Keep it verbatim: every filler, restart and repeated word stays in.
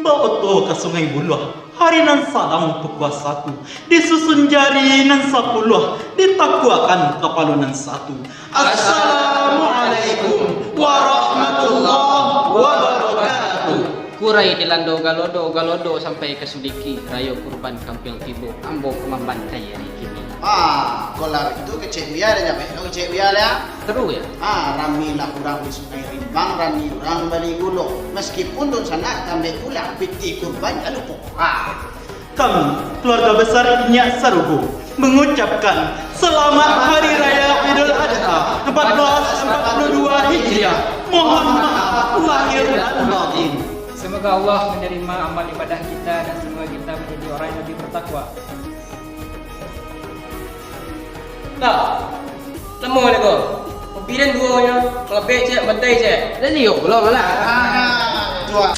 Baoto ka Sungai Buluah, hari nan sadang pukua satu, disusun jari nan sapuluah, ditakuakan kapalo nan satu. Assalamualaikum warahmatullahi wabarakatuh. Kurai dilando galodo, galodo sampai ka Sudiki, rayo kurban kampiang tibo, ambo ka mambantai ari kini. Ah, kalau itu kecek Buya dah nyampe, kecek Buya dah. Seru ya? Ah, rami lah urang di Sungai Rimbang, rami urang bali gulo. Meskipun dunsanak tambek pulang, piti kurban jan lupo. Ah. Kami, keluarga besar Inyak Sarugo, mengucapkan selamat Hari Raya Idul Adha empat belas empat puluh dua Hijriah. Mohon maaf lahir dan batin. Semoga Allah menerima amal ibadah kita dan semoga kita menjadi orang yang lebih bertakwa. Tak, lamo lah ko. Kopi dan duo nyo, malabek cek, bantai cek. Dan iyo pulo lah. Ah, dua.